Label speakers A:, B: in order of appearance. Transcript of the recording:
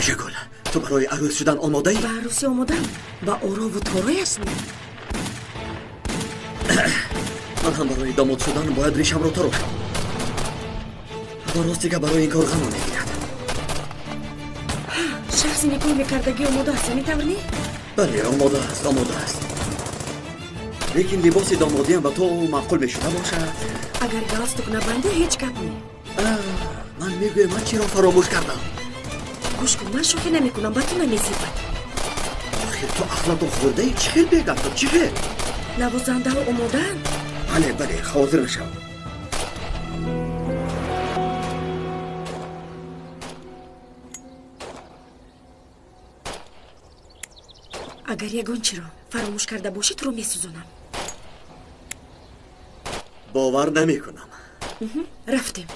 A: Ажагул, ту барои арӯс шудан омодаӣ?
B: Ба арӯсӣ омодам, ба орову торояш не.
A: Ман ҳам барои домод шудан бояд ришамро тарошам. Ва ростига барои ин кор ғамам мегирад.
B: Шахси никоҳ мекардагӣ омода аст, ҳамин тавр не?
A: Бале, омода аст, омода аст. Лекин либоси домодиам ба ту маъқул мешуда бошад.
B: Агар галстук набандӣ, ҳеҷ гап не.
A: Ман мегӯям, ман чиро фаромӯш кардам?
B: Гӯш кун, ман шӯхӣ намекунам, ба ту намезебад.
A: Охир ту ақлатро хӯрдаӣ, чӣ хел бегапто, чӣ хел?
B: Навозандаҳо омодаанд?
A: Бале, бале, ҳозир нашав.
B: Агар ягон чиро фаромӯш карда бошӣ, туро месӯзонам.
A: Бовар намекунам.
B: Рафтем.